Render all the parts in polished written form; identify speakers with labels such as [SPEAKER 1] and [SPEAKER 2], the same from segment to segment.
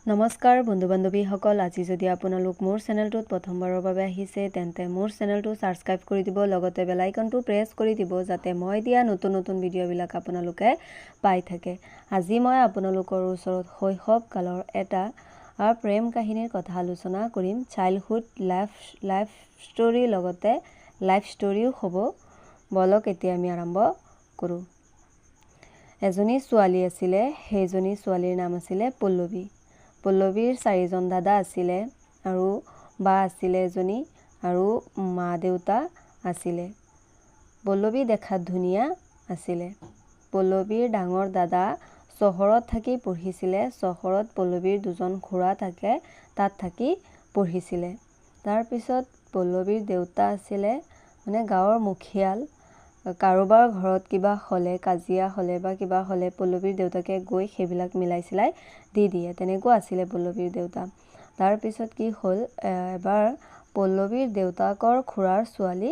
[SPEAKER 1] নমস্কাৰ বন্ধু বান্ধৱীসকল, আজি যদি আপোনালোক মোৰ চেনেলটোত প্ৰথমবাৰৰ বাবে আহিছে তেন্তে মোৰ চেনেলটো ছাবস্ক্ৰাইব কৰি দিব, লগতে বেল আইকনটো প্ৰেছ কৰি দিব যাতে মই দিয়া নতুন নতুন ভিডিঅ'বিলাক আপোনালোকে পাই থাকে। আজি মই আপোনালোকৰ ওচৰত শৈশৱ কালৰ এটা প্ৰেম কাহিনীৰ কথা আলোচনা কৰিম। চাইল্ডহুড লাইফ ষ্টৰীৰ লগতে লাইফ ষ্টৰীও হ'ব। বলক এতিয়া আমি আৰম্ভ কৰোঁ। এজনী ছোৱালী আছিলে, সেইজনী ছোৱালীৰ নাম আছিলে পল্লৱী। পল্লৱীৰ চাৰিজন দাদা আছিলে আৰু বা আছিলে এজনী আৰু মা দেউতা আছিলে। পল্লৱী দেখাত ধুনীয়া আছিলে। পল্লৱীৰ ডাঙৰ দাদা চহৰত থাকি পঢ়িছিলে। চহৰত পল্লৱীৰ দুজন খুৰা থাকে, তাত থাকি পঢ়িছিলে। তাৰপিছত পল্লৱীৰ দেউতা আছিলে মানে গাঁৱৰ মুখিয়াল। কাৰোবাৰ ঘৰত কিবা হ'লে, কাজিয়া হ'লে বা কিবা হ'লে পল্লৱীৰ দেউতাকে গৈ সেইবিলাক মিলাই চিলাই দি দিয়ে, তেনেকুৱা আছিলে পল্লৱীৰ দেউতা। তাৰপিছত কি হ'ল, এবাৰ পল্লৱীৰ দেউতাকৰ খুৰাৰ ছোৱালী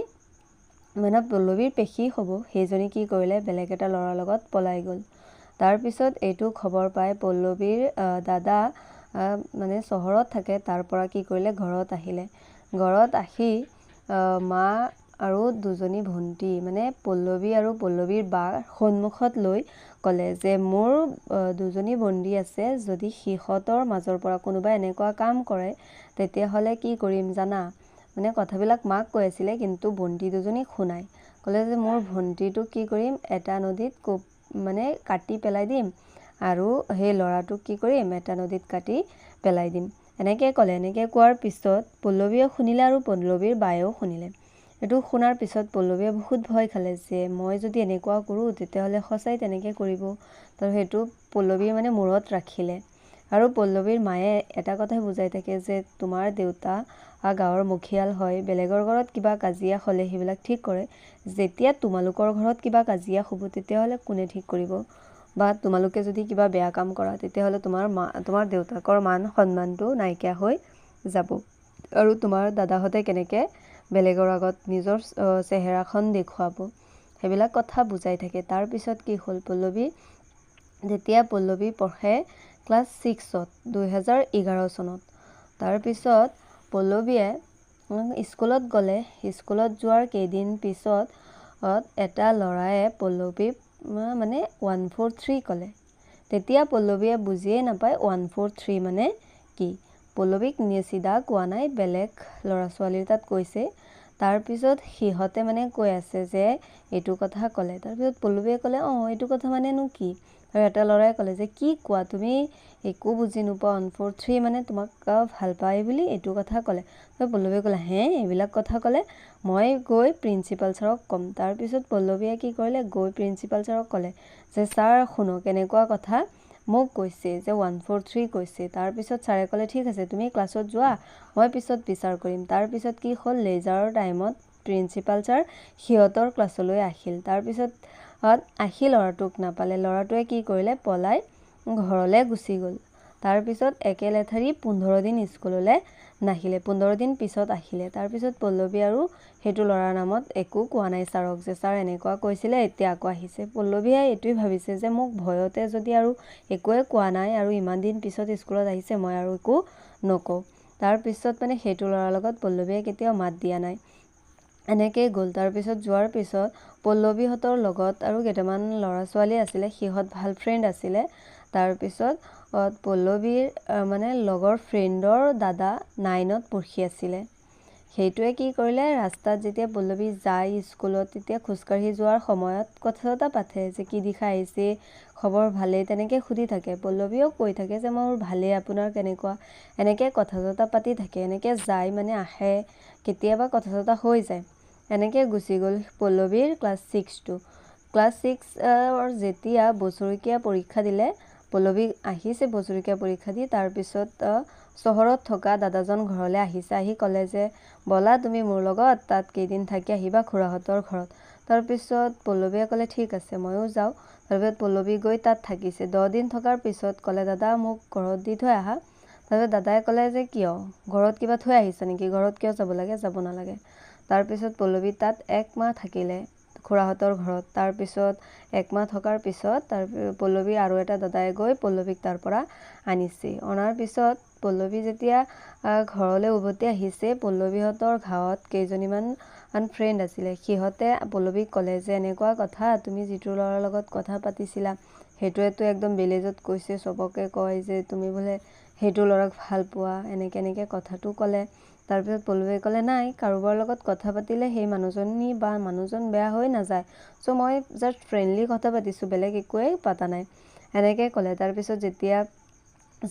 [SPEAKER 1] মানে পল্লৱীৰ পেহী হ'ব, সেইজনী কি কৰিলে, বেলেগ এটা ল'ৰাৰ লগত পলাই গ'ল। তাৰপিছত এইটো খবৰ পাই পল্লৱীৰ দাদা মানে চহৰত থাকে, তাৰ পৰা কি কৰিলে, ঘৰত আহিলে। ঘৰত আহি মা আৰু দুজনী ভণ্টি মানে পল্লৱী আৰু পল্লৱীৰ বাৰ সন্মুখত লৈ ক'লে যে মোৰ দুজনী ভণ্টি আছে, যদি সিহঁতৰ মাজৰ পৰা কোনোবাই এনেকুৱা কাম কৰে তেতিয়াহ'লে কি কৰিম জানা। মানে কথাবিলাক মাক কৈ আছিলে, কিন্তু ভণ্টি দুজনীক শুনাই ক'লে যে মোৰ ভণ্টিটোক কি কৰিম, এটা নদীত কোপ মানে কাটি পেলাই দিম আৰু সেই ল'ৰাটোক কি কৰিম, এটা নদীত কাটি পেলাই দিম, এনেকৈ ক'লে। এনেকৈ কোৱাৰ পিছত পল্লৱীয়ে শুনিলে আৰু পল্লৱীৰ বায়েও শুনিলে। এইটো শুনাৰ পিছত পল্লৱীয়ে বহুত ভয় খালে যে মই যদি এনেকুৱা কৰোঁ তেতিয়াহ'লে সঁচাই তেনেকৈ কৰিব। তো সেইটো পল্লৱীয়ে মানে মূৰত ৰাখিলে। আৰু পল্লৱীৰ মায়ে এটা কথাই বুজাই থাকে যে তোমাৰ দেউতা গাঁৱৰ মুখিয়াল হয়, বেলেগৰ ঘৰত কিবা কাজিয়া হ'লে সেইবিলাক ঠিক কৰে, যেতিয়া তোমালোকৰ ঘৰত কিবা কাজিয়া হ'ব তেতিয়াহ'লে কোনে ঠিক কৰিব, বা তোমালোকে যদি কিবা বেয়া কাম কৰা তেতিয়াহ'লে তোমাৰ মা তোমাৰ দেউতাকৰ মান সন্মানটো নাইকিয়া হৈ যাব আৰু তোমাৰ দাদাহঁতে কেনেকৈ বেলেগৰ আগত নিজৰ চেহেৰাখন দেখুৱাব, সেইবিলাক কথা বুজাই থাকে। তাৰপিছত কি হ'ল, পল্লৱী যেতিয়া পল্লৱী পঢ়ে ক্লাছ 6ত 2011 চনত। তাৰপিছত পল্লৱীয়ে স্কুলত গ'লে। স্কুলত যোৱাৰ কেইদিন পিছত এটা ল'ৰায়ে পল্লৱীক মানে 1 4 3 ক'লে। তেতিয়া পল্লৱীয়ে বুজিয়ে নাপায় 1 4 3 মানে কি। পল্লৱীক চিধা কোৱা নাই, বেলেগ ল'ৰা ছোৱালীৰ তাত কৈছে। তাৰপিছত সিহঁতে মানে কৈ আছে যে এইটো কথা ক'লে। তাৰপিছত পল্লৱীয়ে ক'লে অঁ এইটো কথা মানেনো কি। আৰু এটা ল'ৰাই ক'লে যে কি কোৱা তুমি, একো বুজি নোপোৱা, 1 4 3 মানে তোমাক ভাল পায় বুলি এইটো কথা ক'লে। পল্লৱীয়ে ক'লে হে এইবিলাক কথা ক'লে, মই গৈ প্ৰিন্সিপাল ছাৰক ক'ম। তাৰপিছত পল্লৱীয়ে কি কৰিলে, গৈ প্ৰিন্সিপাল ছাৰক ক'লে যে ছাৰ শুনক, এনেকুৱা কথা মোক কৈছে যে 1 4 3 কৈছে। তাৰপিছত ছাৰে ক'লে ঠিক আছে তুমি ক্লাছত যোৱা, মই পিছত বিচাৰ কৰিম। তাৰপিছত কি হ'ল, লেজাৰৰ টাইমত প্ৰিন্সিপাল ছাৰ সিহঁতৰ ক্লাছলৈ আহিল। তাৰপিছত আহি ল'ৰাটোক নাপালে। ল'ৰাটোৱে কি কৰিলে, পলাই ঘৰলৈ গুচি গ'ল। তাৰপিছত একেলেঠাৰি 15 দিন স্কুললৈ নাহিলে, 15 দিন পিছত আহিলে। তাৰপিছত পল্লৱী আৰু সেইটো ল'ৰাৰ নামত একো কোৱা নাই ছাৰক যে ছাৰ এনেকুৱা কৈছিলে, এতিয়া আকৌ আহিছে। পল্লৱীয়ে এইটোৱে ভাবিছে যে মোক ভয়তে যদি আৰু একোৱে কোৱা নাই আৰু ইমান দিন পিছত স্কুলত আহিছে, মই আৰু একো নকওঁ। তাৰপিছত মানে সেইটো ল'ৰাৰ লগত পল্লৱীয়ে কেতিয়াও মাত দিয়া নাই, এনেকৈয়ে গ'ল। তাৰপিছত যোৱাৰ পিছত পল্লৱীহঁতৰ লগত আৰু কেইটামান ল'ৰা ছোৱালী আছিলে, সিহঁত ভাল ফ্ৰেণ্ড আছিলে। তাৰপিছত পল্লৱীৰ মানে লগৰ ফ্ৰেণ্ডৰ দাদা 9ত পঢ়ি আছিলে। সেইটোৱে কি কৰিলে, ৰাস্তাত যেতিয়া পল্লৱী যায় স্কুলত তেতিয়া খোজকাঢ়ি যোৱাৰ সময়ত কথা চথা পাতে যে কি দিশা আহিছে, খবৰ ভালেই, তেনেকৈ সুধি থাকে। পল্লৱীয়েও কৈ থাকে যে মোৰ ভালেই, আপোনাৰ কেনেকুৱা, এনেকৈ কথা চথা পাতি থাকে। এনেকৈ যায় মানে আহে, কেতিয়াবা কথা চথা হৈ যায়, এনেকৈ গুচি গ'ল পল্লৱীৰ ক্লাছ 6টো। ক্লাছ 6ৰ যেতিয়া বছৰেকীয়া পৰীক্ষা দিলে, পল্লৱী আহিছে বছৰেকীয়া পৰীক্ষা দি। তাৰপিছত চহৰত থকা দাদাজন ঘৰলৈ আহিছে, আহি ক'লে যে ব'লা তুমি মোৰ লগত তাত কেইদিন থাকি আহিবা খুৰাহঁতৰ ঘৰত। তাৰপিছত পল্লৱীয়ে ক'লে ঠিক আছে ময়ো যাওঁ। তাৰপিছত পল্লৱী গৈ তাত থাকিছে। 10 দিন থকাৰ পিছত ক'লে দাদা মোক ঘৰত দি থৈ আহা। তাৰপিছত দাদাই ক'লে যে কিয়, ঘৰত কিবা থৈ আহিছা নেকি, ঘৰত কিয় যাব লাগে, যাব নালাগে। তাৰপিছত পল্লৱী তাত 1 মাহ থাকিলে। খুৰাহঁতৰ ঘৰত। তাৰপিছত একমাহ থকাৰ পিছত তাৰ পল্লৱী আৰু এটা দাদাই গৈ পল্লৱীক তাৰ পৰা আনিছে। অনাৰ পিছত পল্লৱী যেতিয়া ঘৰলৈ উভতি আহিছে, পল্লৱীহঁতৰ গাঁৱত কেইজনীমান ফ্ৰেণ্ড আছিলে, সিহঁতে পল্লৱীক ক'লে যে এনেকুৱা কথা, তুমি যিটো ল'ৰাৰ লগত কথা পাতিছিলা সেইটোৱেতো একদম ভিলেজত কৈছে, চবকে কয় যে তুমি বোলে সেইটো ল'ৰাক ভাল পোৱা, এনেকৈ এনেকৈ কথাটো ক'লে। তাৰপিছত পল্লৱীয়ে ক'লে নাই, কাৰোবাৰ লগত কথা পাতিলে সেই মানুহজনী বা মানুহজন বেয়া হৈ নাযায়, চ' মই জাষ্ট ফ্ৰেণ্ডলি কথা পাতিছোঁ, বেলেগ একোৱেই পতা নাই, এনেকৈ ক'লে। তাৰপিছত যেতিয়া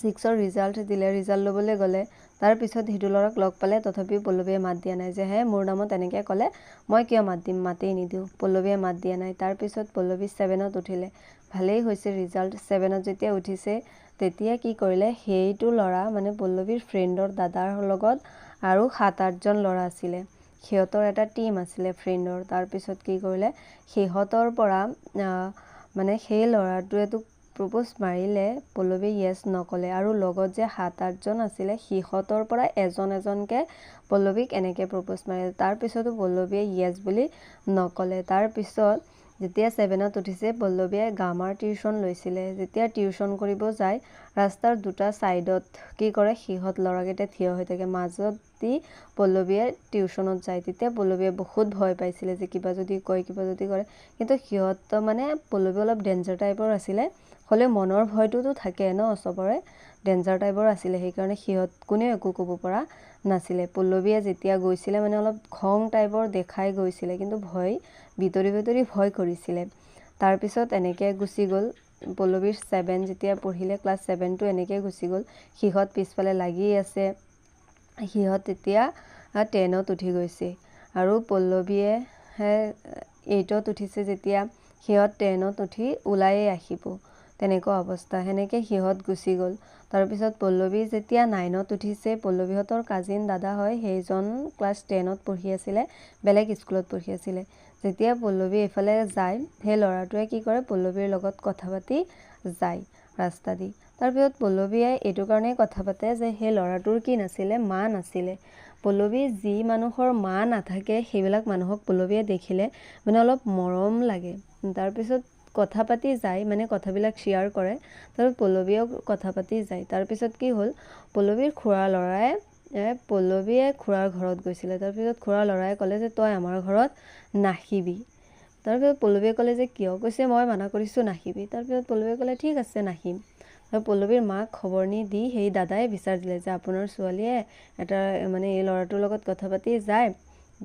[SPEAKER 1] 6ৰ ৰিজাল্ট দিলে, ৰিজাল্ট ল'বলৈ গ'লে, তাৰপিছত সেইটো ল'ৰাক লগ পালে, তথাপিও পল্লৱীয়ে মাত দিয়া নাই যে হে মোৰ নামত এনেকৈ ক'লে, মই কিয় মাত দিম, মাতেই নিদিওঁ। পল্লৱীয়ে মাত দিয়া নাই। তাৰপিছত পল্লৱী 7ত উঠিলে, ভালেই হৈছে ৰিজাল্ট। 7ত যেতিয়া উঠিছে তেতিয়া কি কৰিলে, সেইটো ল'ৰা মানে পল্লৱীৰ ফ্ৰেণ্ডৰ দাদাৰ লগত আৰু 7-8জন ল'ৰা আছিলে, সিহঁতৰ এটা টীম আছিলে ফ্ৰেণ্ডৰ। তাৰপিছত কি কৰিলে, সিহঁতৰ পৰা মানে সেই ল'ৰাটোৱেতো প্ৰপ'জ মাৰিলে, পল্লৱীয়ে য়েছ নক'লে, আৰু লগত যে 7-8জন আছিলে সিহঁতৰ পৰা এজন এজনকৈ পল্লৱীক এনেকৈ প্ৰপ'জ মাৰিলে। তাৰপিছতো পল্লৱীয়ে য়েছ বুলি নক'লে। তাৰপিছত যেতিয়া 7ত উঠিছে, পল্লৱীয়ে গ্ৰামাৰ টিউশ্যন লৈছিলে। যেতিয়া টিউশ্যন কৰিব যায়, ৰাস্তাৰ দুটা ছাইডত কি কৰে, সিহঁত ল'ৰাকেইটা থিয় হৈ থাকে, মাজত দি পল্লৱীয়ে টিউশ্যনত যায়। তেতিয়া পল্লৱীয়ে বহুত ভয় পাইছিলে যে কিবা যদি কয়, কিবা যদি কৰে, কিন্তু সিহঁত মানে পল্লৱী অলপ ডেঞ্জাৰ টাইপৰ আছিলে, হ'লেও মনৰ ভয়টোতো থাকে ন চবৰে, ডেঞ্জাৰ টাইপৰ আছিলে, সেইকাৰণে সিহঁত কোনেও একো ক'ব পৰা নাছিলে। পল্লৱীয়ে যেতিয়া গৈছিলে মানে অলপ খং টাইপৰ দেখাই গৈছিলে, কিন্তু ভয় ভিতৰি ভিতৰি ভয় কৰিছিলে। তাৰপিছত এনেকৈ গুচি গ'ল। পল্লৱীৰ 7 যেতিয়া পঢ়িলে, ক্লাছ 7টো এনেকৈ গুচি গ'ল, সিহঁত পিছফালে লাগি আছে। সিহঁত তেতিয়া 10ত উঠি গৈছে আৰু পল্লৱীয়ে 8ত উঠিছে যেতিয়া, সিহঁত 10ত উঠি ওলায়ে আহিব, তেনেকুৱা অৱস্থা। সেনেকৈ সিহঁত গুচি গ'ল। তাৰপিছত পল্লৱী যেতিয়া 9ত উঠিছে, পল্লৱীহঁতৰ কাজিন দাদা হয়, সেইজন ক্লাছ 10ত পঢ়ি আছিলে, বেলেগ স্কুলত পঢ়ি আছিলে। যেতিয়া পল্লৱী এইফালে যায়, সেই ল'ৰাটোৱে কি কৰে, পল্লৱীৰ লগত কথা পাতি যায় ৰাস্তা দি। তাৰপিছত পল্লৱীয়ে এইটো কাৰণেই কথা পাতে যে সেই ল'ৰাটোৰ কি নাছিলে, মা নাছিলে। পল্লৱী যি মানুহৰ মা নাথাকে সেইবিলাক মানুহক পল্লৱীয়ে দেখিলে মানে অলপ মৰম লাগে। তাৰপিছত কথা পাতি যায়, মানে কথাবিলাক শ্বেয়াৰ কৰে। তাৰপিছত পল্লৱীয়েও কথা পাতি যায়। তাৰপিছত কি হ'ল, পল্লৱীৰ খুৰাৰ ল'ৰাই, পল্লৱীয়ে খুৰাৰ ঘৰত গৈছিলে। তাৰপিছত খুৰাৰ ল'ৰাই ক'লে যে তই আমাৰ ঘৰত নাহিবি। তাৰপিছত পল্লৱীয়ে ক'লে যে কিয়? কৈছে মই মানা কৰিছোঁ নাহিবি। তাৰপিছত পল্লৱীয়ে ক'লে ঠিক আছে নাহিম। আৰু পল্লৱীৰ মাক খবৰ নি দি সেই দাদাই বিচাৰ দিলে যে আপোনাৰ ছোৱালীয়ে এটা মানে এই ল'ৰাটোৰ লগত কথা পাতি যায়,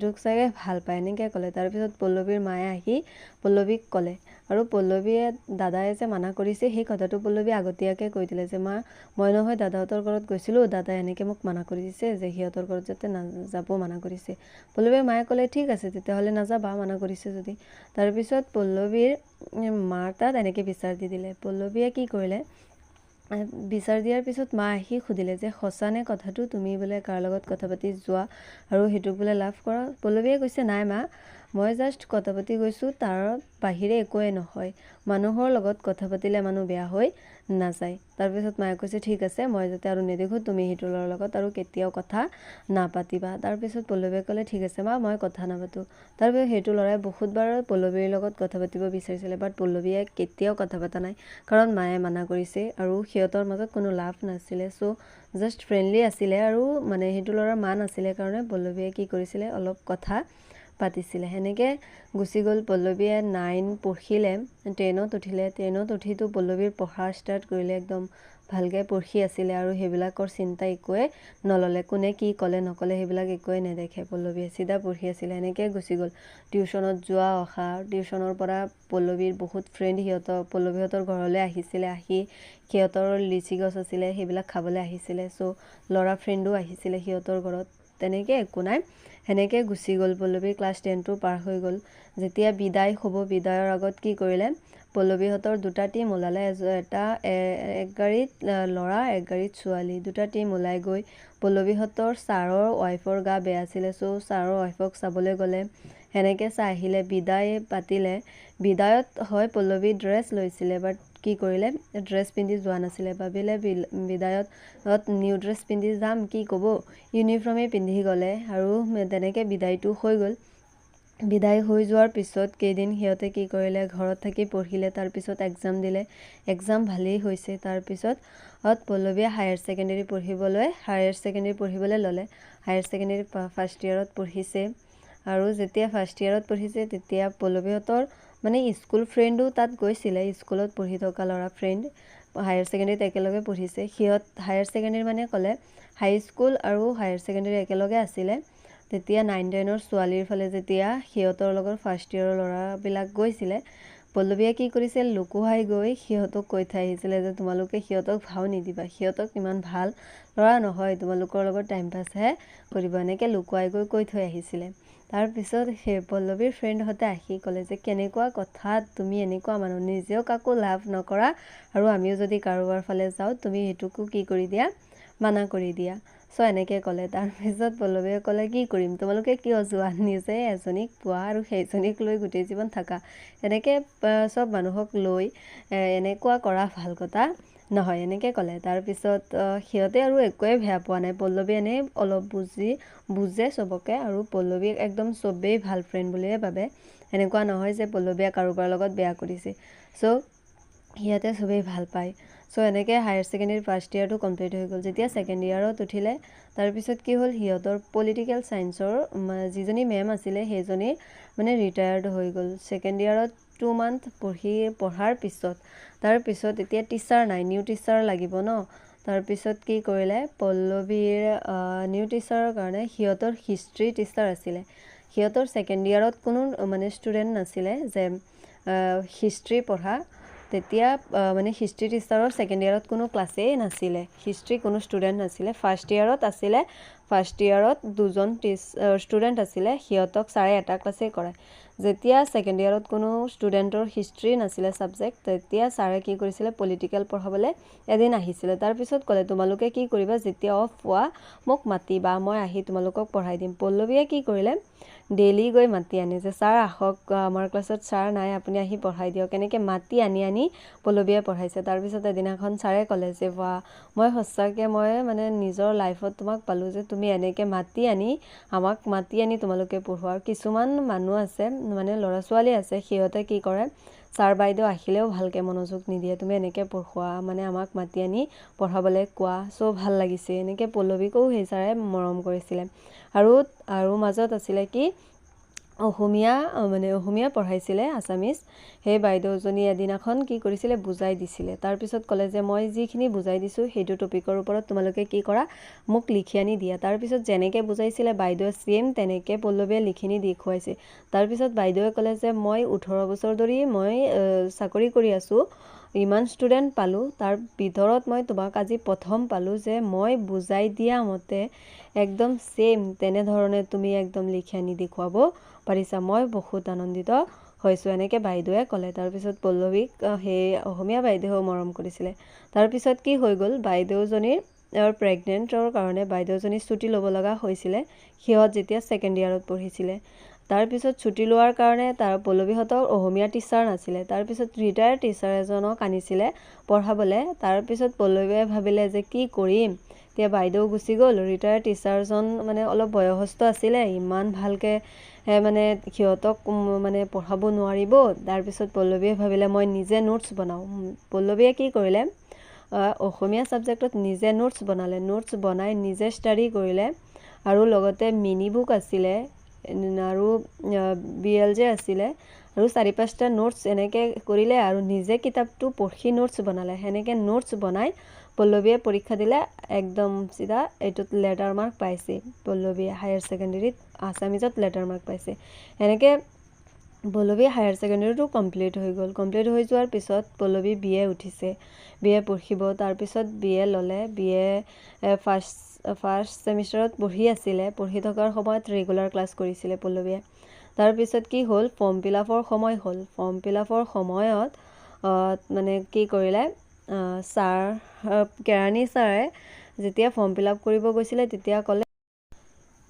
[SPEAKER 1] তোক চাগে ভাল পায়, এনেকৈ ক'লে। তাৰপিছত পল্লৱীৰ মায়ে আহি পল্লৱীক ক'লে, আৰু পল্লৱীয়ে দাদাই যে মানা কৰিছে সেই কথাটো পল্লৱীয়ে আগতীয়াকৈ কৈ দিলে যে মা, মই নহয় দাদাহঁতৰ ঘৰত গৈছিলোঁ, দাদাই এনেকৈ মোক মানা কৰি দিছে যে সিহঁতৰ ঘৰত যাতে নাযাব মানা কৰিছে। পল্লৱীৰ মায়ে ক'লে ঠিক আছে তেতিয়াহ'লে নাযাবা, মানা কৰিছে যদি। তাৰপিছত পল্লৱীৰ মাৰ তাত এনেকৈ বিচাৰ দি দিলে। পল্লৱীয়ে কি কৰিলে, বিচাৰ দিয়াৰ পিছত মা আহি সুধিলে যে সঁচা নে কথাটো, তুমি বোলে কাৰ লগত কথা পাতি যোৱা আৰু সেইটোক বোলে লাভ কৰা? পল্লৱীয়ে কৈছে নাই মা, মই জাষ্ট কথা পাতি গৈছোঁ, তাৰ বাহিৰে একোৱেই নহয়, মানুহৰ লগত কথা পাতিলে মানুহ বেয়া হৈ নাযায়। তাৰপিছত মায়ে কৈছে ঠিক আছে, মই যাতে আৰু নেদেখোঁ তুমি সেইটো ল'ৰাৰ লগত আৰু কেতিয়াও কথা নাপাতিবা। তাৰপিছত পল্লৱীয়ে ক'লে ঠিক আছে মা, মই কথা নাপাতোঁ। তাৰপিছত সেইটো ল'ৰাই বহুতবাৰ পল্লৱীৰ লগত কথা পাতিব বিচাৰিছিলে, বাট পল্লৱীয়ে কেতিয়াও কথা পতা নাই, কাৰণ মায়ে মানা কৰিছে আৰু সিহঁতৰ মাজত কোনো লাভ নাছিলে, চ' জাষ্ট ফ্ৰেণ্ডলি আছিলে। আৰু মানে সেইটো ল'ৰাৰ মা নাছিলে কাৰণে পল্লৱীয়ে কি কৰিছিলে, অলপ কথা পাতিছিলে। সেনেকৈ গুচি গ'ল। পল্লৱীয়ে 9 পঢ়িলে, 10ত উঠিলে। 10ত উঠিতো পল্লৱীৰ পঢ়া ষ্টাৰ্ট কৰিলে, একদম ভালকৈ পঢ়ি আছিলে আৰু সেইবিলাকৰ চিন্তা একোৱে নল'লে, কোনে কি ক'লে নক'লে সেইবিলাক একোৱে নেদেখে, পল্লৱীয়ে চিধা পঢ়ি আছিলে। সেনেকৈ গুচি গ'ল। টিউশ্যনত যোৱা অহা, টিউশ্যনৰ পৰা পল্লৱীৰ বহুত ফ্ৰেণ্ড সিহঁতৰ পল্লৱীহঁতৰ ঘৰলৈ আহিছিলে, আহি সিহঁতৰ লিচি গছ আছিলে সেইবিলাক খাবলৈ আহিছিলে, চ' ল'ৰা ফ্ৰেণ্ডো আহিছিলে সিহঁতৰ ঘৰত, তেনেকৈ একো নাই, সেনেকৈ গুচি গ'ল। পল্লৱীৰ ক্লাছ 10টো পাৰ হৈ গ'ল। যেতিয়া বিদায় হ'ব, বিদায়ৰ আগত কি কৰিলে, পল্লৱীহঁতৰ দুটা টীম ওলালে, এটা এক গাড়ীত ল'ৰা, এক গাড়ীত ছোৱালী, দুটা টীম ওলাই গৈ পল্লৱীহঁতৰ ছাৰৰ ৱাইফৰ গা বেয়া আছিলে, চ' ছাৰৰ ৱাইফক চাবলৈ গ'লে, সেনেকৈ চাই আহিলে, বিদায় পাতিলে। বিদায়ত হয় পল্লৱী ড্ৰেছ লৈছিলে, বাট কি কৰিলে, ড্ৰেছ পিন্ধি যোৱা নাছিলে, ভাবিলে বিদায়ত নিউ ড্ৰেছ পিন্ধি যাম, কি ক'ব, ইউনিফৰ্মেই পিন্ধি গ'লে আৰু তেনেকৈ বিদায়টো হৈ গ'ল। বিদায় হৈ যোৱাৰ পিছত কেইদিন সিহঁতে কি কৰিলে, ঘৰত থাকি পঢ়িলে। তাৰপিছত এক্সাম দিলে, এক্সাম ভালেই হৈছে। তাৰপিছত পল্লৱীয়ে হায়াৰ ছেকেণ্ডেৰী পঢ়িবলৈ ল'লে। হায়াৰ ছেকেণ্ডেৰী ফাৰ্ষ্ট ইয়েৰত পঢ়িছে আৰু যেতিয়া ফাৰ্ষ্ট ইয়েৰত পঢ়িছে, তেতিয়া পল্লৱীহঁতৰ মানে স্কুল ফ্ৰেণ্ডো তাত গৈছিলে। স্কুলত পঢ়ি থকা ল'ৰা ফ্ৰেণ্ড, হায়াৰ ছেকেণ্ডেৰীত একেলগে পঢ়িছে সিহঁত। হায়াৰ ছেকেণ্ডেৰী মানে ক'লে হাইস্কুল আৰু হায়াৰ ছেকেণ্ডেৰী একেলগে আছিলে। তেতিয়া নাইন টেনৰ ছোৱালীৰ ফালে যেতিয়া সিহঁতৰ লগত ফাৰ্ষ্ট ইয়েৰৰ ল'ৰাবিলাক গৈছিলে, পল্লৱীয়ে কি কৰিছিল, লুকুৱাই গৈ সিহঁতক কৈ থৈ আহিছিলে যে তোমালোকে সিহঁতক ভাও নিদিবা, সিহঁতক ইমান ভাল ল'ৰা নহয়, তোমালোকৰ লগত টাইম পাছহে কৰিব। এনেকৈ লুকুৱাই গৈ কৈ থৈ আহিছিলে। তাৰপিছত সেই পল্লৱীৰ ফ্ৰেণ্ডহঁতে আহি ক'লে যে কেনেকুৱা কথা, তুমি এনেকুৱা মানুহ, নিজেও কাকো লাভ নকৰা আৰু আমিও যদি কাৰোবাৰ ফালে যাওঁ, তুমি সেইটোকো কি কৰি দিয়া, মানা কৰি দিয়া। চ' এনেকৈ ক'লে। তাৰপিছত পল্লৱীয়ে ক'লে, কি কৰিম, তোমালোকে কিয় যোৱা? নিজে এজনীক পোৱা আৰু সেইজনীক লৈ গোটেই জীৱন থাকা। এনেকৈ চব মানুহক লৈ এনেকুৱা কৰা ভাল কথা নহয়, এনেকৈ ক'লে। তাৰপিছত সিহঁতে আৰু একোৱে বেয়া পোৱা নাই। পল্লৱী এনেই অলপ বুজে চবকে আৰু পল্লৱীক একদম চবেই ভাল ফ্ৰেণ্ড বুলিয়ে ভাবে। এনেকুৱা নহয় যে পল্লৱীয়ে কাৰোবাৰ লগত বেয়া কৰিছে। চ' সিহঁতে চবেই ভাল পায়। চ' এনেকৈ হায়াৰ ছেকেণ্ডেৰী ফাৰ্ষ্ট ইয়েৰটো কমপ্লিট হৈ গ'ল। যেতিয়া ছেকেণ্ড ইয়েৰত উঠিলে, তাৰপিছত কি হ'ল, সিহঁতৰ পলিটিকেল ছায়েন্সৰ যিজনী মেম আছিলে, সেইজনী মানে ৰিটায়াৰ্ড হৈ গ'ল ছেকেণ্ড ইয়েৰত 2 মান্থ পঢ়াৰ পিছত। তাৰপিছত এতিয়া টিচাৰ নাই, নিউ টিচাৰ লাগিব ন। তাৰপিছত কি কৰিলে, পল্লৱীৰ নিউ টিচাৰৰ কাৰণে সিহঁতৰ হিষ্ট্ৰী টিচাৰ আছিলে। সিহঁতৰ ছেকেণ্ড ইয়েৰত কোনো মানে ষ্টুডেণ্ট নাছিলে যে হিষ্ট্ৰী পঢ়া। তেতিয়া মানে হিষ্ট্ৰী টিচাৰৰ ছেকেণ্ড ইয়েৰত কোনো ক্লাছেই নাছিলে, হিষ্ট্ৰী কোনো ষ্টুডেণ্ট নাছিলে। ফাৰ্ষ্ট ইয়েৰত আছিলে, ফাৰ্ষ্ট ইয়েৰত দুজন ষ্টুডেণ্ট আছিলে, সিহঁতক ছাৰে এটা ক্লাছেই কৰায়। যেতিয়া ছেকেণ্ড ইয়েৰত কোনো ষ্টুডেণ্টৰ হিষ্ট্ৰী নাছিলে ছাবজেক্ট, তেতিয়া ছাৰে কি কৰিছিলে, পলিটিকেল পঢ়াবলৈ এদিন আহিছিলে। তাৰপিছত ক'লে, তোমালোকে কি কৰিবা, যেতিয়া অফ পোৱা মোক মাতিবা, মই আহি তোমালোকক পঢ়াই দিম। পল্লৱীয়ে কি কৰিলে, ডেইলি গৈ মাতি আনে যে ছাৰ আহক, আমাৰ ক্লাছত ছাৰ নাই, আপুনি আহি পঢ়াই দিয়ক। এনেকৈ মাতি আনি আনি পল্লৱীয়ে পঢ়াইছে। তাৰপিছত এদিনাখন ছাৰে ক'লে যে বাহ, মই সঁচাকৈ মই মানে নিজৰ লাইফত তোমাক পালোঁ যে তুমি এনেকৈ মাতি আনি, আমাক মাতি আনি তোমালোকে পঢ়োৱা। আৰু কিছুমান মানুহ আছে, মানে ল'ৰা ছোৱালী আছে, সিহঁতে কি কৰে, ছাৰ বাইদেউ আহিলেও ভালকৈ মনোযোগ নিদিয়ে। তুমি এনেকৈ পঢ়োৱা, মানে আমাক মাতি আনি পঢ়াবলৈ কোৱা, চ' ভাল লাগিছে। এনেকৈ পল্লৱীকো সেই ছাৰে মৰম কৰিছিলে। আৰু মাজত আছিলে কি, অসমীয়া, মানে অসমীয়া পঢ়াইছিলে, আছামিজ। সেই বাইদেউজনী এদিনাখন কি কৰিছিলে, বুজাই দিছিলে। তাৰপিছত ক'লে যে মই যিখিনি বুজাই দিছোঁ, সেইটো টপিকৰ ওপৰত তোমালোকে কি কৰা, মোক লিখি আনি দিয়া। তাৰপিছত যেনেকৈ বুজাইছিলে বাইদেৱে, ছেইম তেনেকৈ পল্লৱীয়ে লিখি নি দেখুৱাইছে। তাৰপিছত বাইদেৱে ক'লে যে মই 18 বছৰ ধৰি মই চাকৰি কৰি আছোঁ, ইমান ষ্টুডেণ্ট পালোঁ, তাৰ ভিতৰত মই তোমাক আজি প্ৰথম পালোঁ যে মই বুজাই দিয়া মতে একদম ছেইম তেনেধৰণে তুমি একদম লিখি আনি দেখুৱাব পাৰিছা, মই বহুত আনন্দিত হৈছোঁ, এনেকৈ বাইদেৱে ক'লে। তাৰপিছত পল্লৱীক সেই অসমীয়া বাইদেৱেও মৰম কৰিছিলে। তাৰপিছত কি হৈ গ'ল, বাইদেউজনীৰ প্ৰেগনেণ্টৰ কাৰণে বাইদেউজনী ছুটি ল'ব লগা হৈছিলে, সিহঁত যেতিয়া ছেকেণ্ড ইয়েৰত পঢ়িছিলে। তাৰপিছত ছুটি লোৱাৰ কাৰণে তাৰ পল্লৱীহঁতৰ অসমীয়া টিচাৰ নাছিলে। তাৰপিছত ৰিটায়াৰ্ড টিচাৰ এজনক আনিছিলে পঢ়াবলৈ। তাৰপিছত পল্লৱীয়ে ভাবিলে যে কি কৰিম, এতিয়া বাইদেউ গুচি গ'ল, ৰিটায়াৰ্ড টিচাৰজন মানে অলপ বয়সস্থ আছিলে, ইমান ভালকৈ মানে সিহঁতক মানে পঢ়াব নোৱাৰিব। তাৰপিছত পল্লৱীয়ে ভাবিলে, মই নিজে নোটছ বনাওঁ। পল্লৱীয়ে কি কৰিলে, অসমীয়া ছাবজেক্টত নিজে নোটছ বনালে। নোটছ বনাই নিজে ষ্টাডি কৰিলে আৰু লগতে মিনি বুক আছিলে আৰু বি এল জে আছিলে আৰু চাৰি পাঁচটা নোটছ এনেকৈ কৰিলে আৰু নিজে কিতাপটো পঢ়ি নোটছ বনালে। সেনেকৈ নোটছ বনাই পল্লৱীয়ে পৰীক্ষা দিলে, একদম চিধা এইটোত লেটাৰ মাৰ্ক পাইছে। পল্লৱীয়ে হায়াৰ ছেকেণ্ডেৰীত আছামিজত লেটাৰ মাৰ্ক পাইছে। এনেকৈ পল্লৱী হায়াৰ ছেকেণ্ডেৰীটো কমপ্লিট হৈ গ'ল। কমপ্লিট হৈ যোৱাৰ পিছত পল্লৱী বি এ উঠিছে, বি এ পঢ়িব। তাৰপিছত বি এ ল'লে। বি এ ফাৰ্ষ্ট ফাৰ্ষ্ট ছেমিষ্টাৰত পঢ়ি আছিলে। পঢ়ি থকাৰ সময়ত ৰেগুলাৰ ক্লাছ কৰিছিলে পল্লৱীয়ে। তাৰপিছত কি হ'ল, ফৰ্ম ফিল আপৰ সময় হ'ল। ফৰ্ম ফিল আপৰ সময়ত মানে কি কৰিলে, ছাৰ, কেৰাণী ছাৰে যেতিয়া ফৰ্ম ফিল আপ কৰিব গৈছিলে, তেতিয়া ক'লে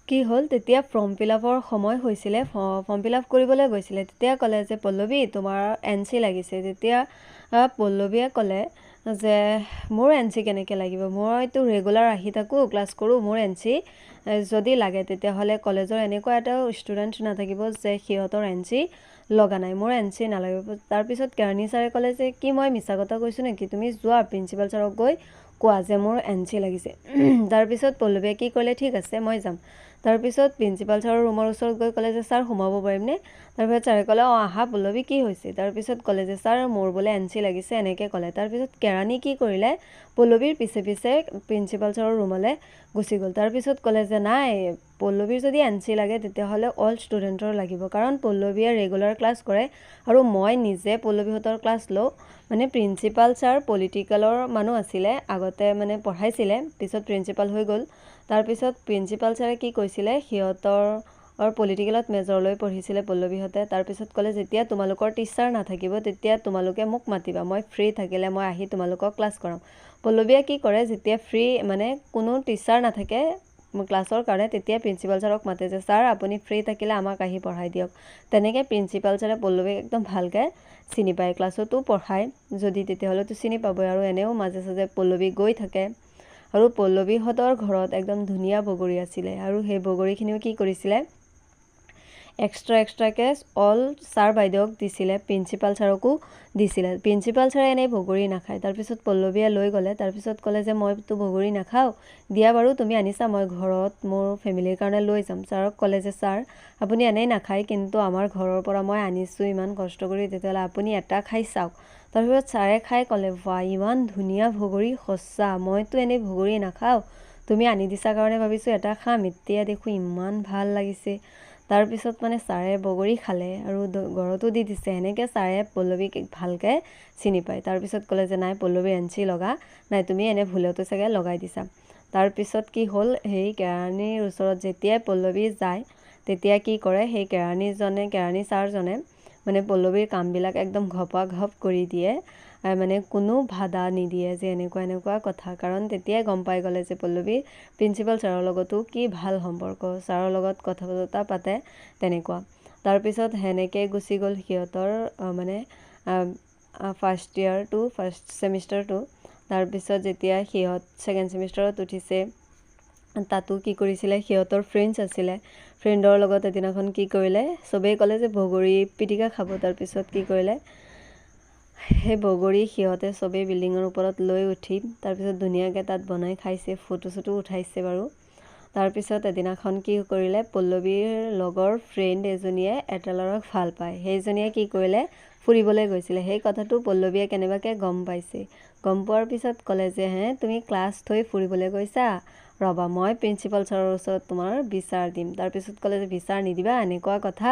[SPEAKER 1] কি হ'ল, তেতিয়া ফৰ্ম ফিল আপৰ সময় হৈছিলে, ফৰ্ম ফিল আপ কৰিবলৈ গৈছিলে, তেতিয়া ক'লে যে পল্লৱী, তোমাৰ এন চি লাগিছে। তেতিয়া পল্লৱীয়ে ক'লে যে মোৰ এন চি কেনেকৈ লাগিব? মইতো ৰেগুলাৰ আহি থাকোঁ, ক্লাছ কৰোঁ। মোৰ এন চি যদি লাগে, তেতিয়াহ'লে কলেজৰ এনেকুৱা এটাও ষ্টুডেণ্ট নাথাকিব যে সিহঁতৰ এন চি লগা নাই। মোৰ এন চি নালাগিব। তাৰপিছত কেৰাণী ছাৰে ক'লে যে কি মই মিছা কথা কৈছোঁ নেকি? তুমি যোৱা, প্ৰিন্সিপাল ছাৰক গৈ কোৱা যে মোৰ এন চি লাগিছে। তাৰপিছত পল্লৱীয়ে কি ক'লে, ঠিক আছে, মই যাম। তাৰপিছত প্ৰিন্সিপাল ছাৰৰ ৰুমৰ ওচৰত গৈ ক'লে যে ছাৰ, সোমাব পাৰিমনে? তাৰপিছত ছাৰে ক'লে, অঁ, আহা পল্লৱী, কি হৈছে? তাৰপিছত ক'লে যে ছাৰ, মোৰ বোলে এন চি লাগিছে, এনেকৈ ক'লে। তাৰপিছত কেৰাণী কি কৰিলে, পল্লৱীৰ পিছে পিছে প্ৰিন্সিপাল ছাৰৰ ৰুমলৈ গুচি গ'ল। তাৰপিছত ক'লে যে নাই, পল্লৱীৰ যদি এন চি লাগে, তেতিয়াহ'লে অল ষ্টুডেণ্টৰ লাগিব, কাৰণ পল্লৱীয়ে ৰেগুলাৰ ক্লাছ কৰে আৰু মই নিজে পল্লৱীহঁতৰ ক্লাছ লওঁ। মানে প্ৰিন্সিপাল ছাৰ পলিটিকেলৰ মানুহ আছিলে আগতে, মানে পঢ়াইছিলে, পিছত প্ৰিন্সিপাল হৈ গ'ল। তাৰপিছত প্ৰিন্সিপাল ছাৰে কি কৈছিলে, সিহঁতৰ পলিটিকেলত মেজৰ লৈ পঢ়িছিলে পল্লৱীহঁতে। তাৰপিছত ক'লে, যেতিয়া তোমালোকৰ টিচাৰ নাথাকিব, তেতিয়া তোমালোকে মোক মাতিবা, মই ফ্ৰী থাকিলে মই আহি তোমালোকক ক্লাছ কৰাম। পল্লৱীয়ে কি কৰে, যেতিয়া ফ্ৰী, মানে কোনো টিচাৰ নাথাকে ক্লাছৰ কাৰণে, তেতিয়া প্ৰিন্সিপাল ছাৰক মাতে যে ছাৰ, আপুনি ফ্ৰী থাকিলে আমাক আহি পঢ়াই দিয়ক। তেনেকৈ প্ৰিন্সিপাল ছাৰে পল্লৱীক একদম ভালকৈ চিনি পায়। ক্লাছতো পঢ়ায় যদি, তেতিয়াহ'লেতো চিনি পাবই আৰু এনেও মাজে চাজে পল্লৱী গৈ থাকে। আৰু পল্লৱীহঁতৰ ঘৰত একদম ধুনীয়া বগৰী আছিলে আৰু সেই বগৰীখিনিও কি কৰিছিলে, এক্সট্ৰা এক্সট্ৰাকৈ অল ছাৰ বাইদেউক দিছিলে, প্ৰিন্সিপাল ছাৰকো দিছিলে। প্ৰিন্সিপাল ছাৰে এনেই বগৰী নাখায়। তাৰপিছত পল্লৱীয়ে লৈ গ'লে। তাৰপিছত ক'লে যে মইতো বগৰী নাখাওঁ, দিয়া বাৰু তুমি আনিছা, মই ঘৰত মোৰ ফেমিলিৰ কাৰণে লৈ যাম। ছাৰক ক'লে যে ছাৰ, আপুনি এনেই নাখায়, কিন্তু আমাৰ ঘৰৰ পৰা মই আনিছোঁ ইমান কষ্ট কৰি, তেতিয়াহ'লে আপুনি এটা খাই চাওক। তাৰপিছত ছাৰে খাই ক'লে, ৱাহ, ইমান ধুনীয়া বগৰী, সঁচা মইতো এনেই বগৰী নাখাওঁ, তুমি আনি দিছা কাৰণে ভাবিছোঁ এটা খাম, এতিয়া দেখোঁ ইমান ভাল লাগিছে। তাৰপিছত মানে ছাৰে বগৰী খালে আৰু ঘৰতো দি দিছে। সেনেকৈ ছাৰে পল্লৱীক ভালকৈ চিনি পায়। তাৰপিছত ক'লে যে নাই, পল্লৱীৰ এন চি লগা নাই, তুমি এনে ভুলতে চাগে লগাই দিছা। তাৰপিছত কি হ'ল, সেই কেৰাণীৰ ওচৰত যেতিয়াই পল্লৱী যায়, তেতিয়া কি কৰে, সেই কেৰাণীজনে, কেৰাণী ছাৰজনে মানে পল্লৱীৰ কামবিলাক একদম ঘপা ঘপ কৰি দিয়ে, মানে কোনো বাধা নিদিয়ে যে এনেকুৱা এনেকুৱা কথা। কাৰণ তেতিয়াই গম পাই গ'লে যে পল্লৱী প্ৰিন্সিপাল ছাৰৰ লগতো কি ভাল সম্পৰ্ক, ছাৰৰ লগত কথা বতৰা পাতে তেনেকুৱা। তাৰপিছত সেনেকৈ গুচি গ'ল সিহঁতৰ মানে ফাৰ্ষ্ট ইয়েৰটো, ফাৰ্ষ্ট ছেমিষ্টাৰটো। তাৰপিছত যেতিয়া সিহঁত ছেকেণ্ড ছেমিষ্টাৰত উঠিছে, তাতো কি কৰিছিলে, সিহঁতৰ ফ্ৰেণ্ডছ আছিলে, ফ্ৰেণ্ডৰ লগত এদিনাখন কি কৰিলে, চবেই ক'লে যে বগৰী পিটিকা খাব। তাৰপিছত কি কৰিলে, সেই বগৰী সিহঁতে চবেই বিল্ডিঙৰ ওপৰত লৈ উঠি তাৰপিছত ধুনীয়াকৈ তাত বনাই খাইছে, ফটো চটো উঠাইছে বাৰু। তাৰপিছত এদিনাখন কি কৰিলে, পল্লৱীৰ লগৰ ফ্ৰেণ্ড এজনীয়ে এটা ল'ৰাক ভাল পায়। সেইজনীয়ে কি কৰিলে, ফুৰিবলৈ গৈছিলে। সেই কথাটো পল্লৱীয়ে কেনেবাকৈ গম পাইছে। গম পোৱাৰ পিছত ক'লে যে হে, তুমি ক্লাছ থৈ ফুৰিবলৈ গৈছা, ৰ'বা, মই প্ৰিন্সিপাল ছাৰৰ ওচৰত তোমাৰ বিচাৰ দিম। তাৰপিছত ক'লে যে বিচাৰ নিদিবা, এনেকুৱা কথা।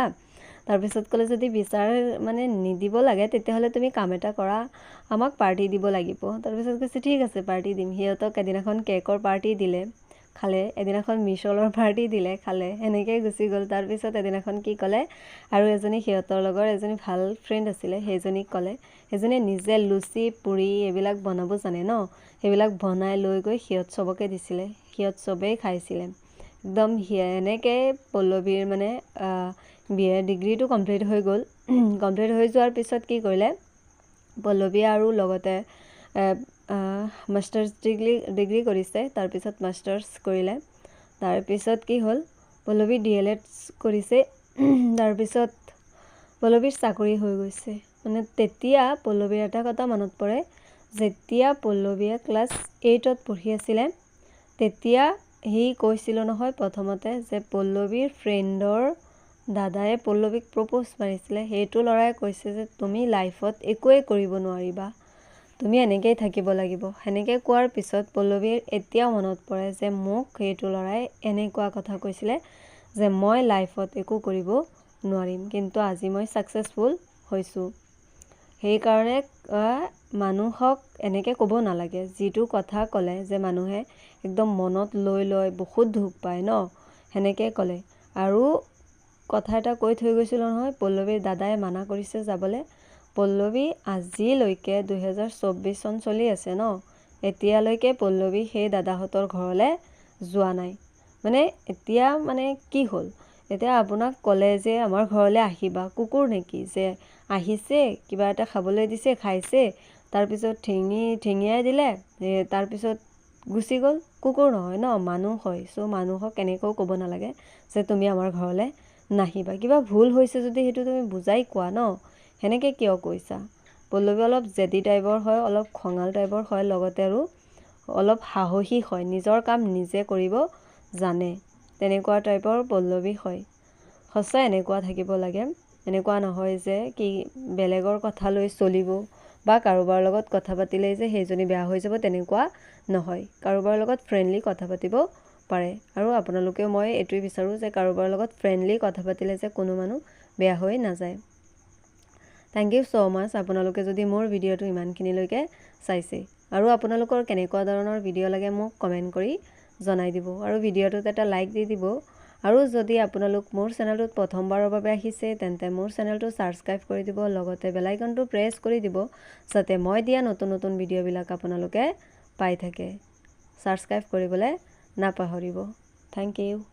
[SPEAKER 1] তাৰপিছত ক'লে, যদি বিচাৰ মানে নিদিব লাগে, তেতিয়াহ'লে তুমি কাম এটা কৰা, আমাক পাৰ্টি দিব লাগিব। তাৰপিছত কৈছে, ঠিক আছে, পাৰ্টি দিম। সিহঁতক এদিনাখন কেকৰ পাৰ্টি দিলে, খালে। এদিনাখন মিছলৰ পাৰ্টি দিলে, খালে। সেনেকৈয়ে গুচি গ'ল। তাৰপিছত এদিনাখন কি ক'লে, আৰু এজনী সিহঁতৰ লগৰ এজনী ভাল ফ্ৰেণ্ড আছিলে, সেইজনীক ক'লে। সেইজনীয়ে নিজে লুচি, পুৰি এইবিলাক বনাব জানে ন, সেইবিলাক বনাই লৈ গৈ সিহঁত চবকে দিছিলে, সিহঁত চবেই খাইছিলে একদম। এনেকৈ পল্লৱীৰ মানে বি এ ডিগ্ৰীটো কমপ্লিট হৈ গ'ল। কমপ্লিট হৈ যোৱাৰ পিছত কি কৰিলে পল্লৱীয়ে, আৰু লগতে মাষ্টাৰ্ছ ডিগ্ৰী কৰিছে। তাৰপিছত মাষ্টাৰ্ছ কৰিলে। তাৰপিছত কি হ'ল, পল্লৱী ডি.এল.এড কৰিছে। তাৰপিছত পল্লৱীৰ চাকৰি হৈ গৈছে। মানে তেতিয়া পল্লৱীৰ এটা কথা মনত পৰে, যেতিয়া পল্লৱীয়ে ক্লাছ 8ত পঢ়ি আছিলে, তেতিয়া সি কৈছিলোঁ নহয় প্ৰথমতে যে পল্লৱীৰ ফ্ৰেণ্ডৰ দাদায়ে পল্লৱীক প্ৰপ'জ মাৰিছিলে, সেইটো ল'ৰাই কৈছে যে তুমি লাইফত একোৱেই কৰিব নোৱাৰিবা, তুমি এনেকেই থাকিব লাগিব। সেনেকৈ কোৱাৰ পিছত পল্লৱীৰ এতিয়াও মনত পৰে যে মোক সেইটো ল'ৰাই এনেকুৱা কথা কৈছিলে যে মই লাইফত একো কৰিব নোৱাৰিম, কিন্তু আজি মই ছাকচেছফুল হৈছোঁ। সেইকাৰণে মানুহক এনেকৈ ক'ব নালাগে, যিটো কথা ক'লে যে মানুহে একদম মনত লৈ লয়, বহুত দুখ পায় ন সেনেকৈ ক'লে। আৰু কথা এটা কৈ থৈ গৈছিলোঁ নহয়, পল্লৱীৰ দাদাই মানা কৰিছে যাবলৈ। পল্লৱী আজিলৈকে, 2024 চন চলি আছে ন, এতিয়ালৈকে পল্লৱী সেই দাদাহঁতৰ ঘৰলৈ যোৱা নাই। মানে এতিয়া মানে কি হ'ল, এতিয়া আপোনাক ক'লে যে আমাৰ ঘৰলৈ আহিবা, কুকুৰ নেকি যে আহিছে, কিবা এটা খাবলৈ দিছে, খাইছে, তাৰপিছত ঠিঙিয়াই দিলে, তাৰপিছত গুচি গ'ল। কুকুৰ নহয় ন, মানুহ হয়। চ' মানুহক এনেকৈও ক'ব নালাগে যে তুমি আমাৰ ঘৰলৈ নাহিবা। কিবা ভুল হৈছে যদি সেইটো তুমি বুজাই কোৱা ন, সেনেকৈ কিয় কৈছা? পল্লৱী অলপ জেদী টাইপৰ হয়, অলপ খঙাল টাইপৰ হয়, লগতে আৰু অলপ সাহসী হয়, নিজৰ কাম নিজে কৰিব জানে, তেনেকুৱা টাইপৰ পল্লৱী হয়। সঁচাই এনেকুৱা থাকিব লাগে। এনেকুৱা নহয় যে কি বেলেগৰ কথা লৈ চলিব বা কাৰোবাৰ লগত কথা পাতিলেই যে সেইজনী বেয়া হৈ যাব, তেনেকুৱা নহয়। কাৰোবাৰ লগত ফ্ৰেণ্ডলি কথা পাতিব পাৰে। আৰু আপোনালোকেও মই এইটোৱে বিচাৰোঁ যে কাৰোবাৰ লগত ফ্ৰেণ্ডলি কথা পাতিলে যে কোনো মানুহ বেয়া হৈ নাযায়। Thank you so মাছ আপোনালোকে যদি মোৰ ভিডিঅ'টো ইমানখিনিলৈকে চাইছে। আৰু আপোনালোকৰ কেনেকুৱা ধৰণৰ ভিডিঅ' লাগে মোক কমেণ্ট কৰি জনাই দিব আৰু ভিডিঅ'টোত এটা লাইক দি দিব। আৰু যদি আপোনালোক মোৰ চেনেলটোত প্ৰথমবাৰৰ বাবে আহিছে তেন্তে মোৰ চেনেলটো ছাবস্ক্ৰাইব কৰি দিব, লগতে বেল আইকনটো প্ৰেছ কৰি দিব যাতে মই দিয়া নতুন নতুন ভিডিঅ'বিলাক আপোনালোকে পাই থাকে। ছাবস্ক্ৰাইব কৰিবলৈ নাপাহৰিব। Thank you.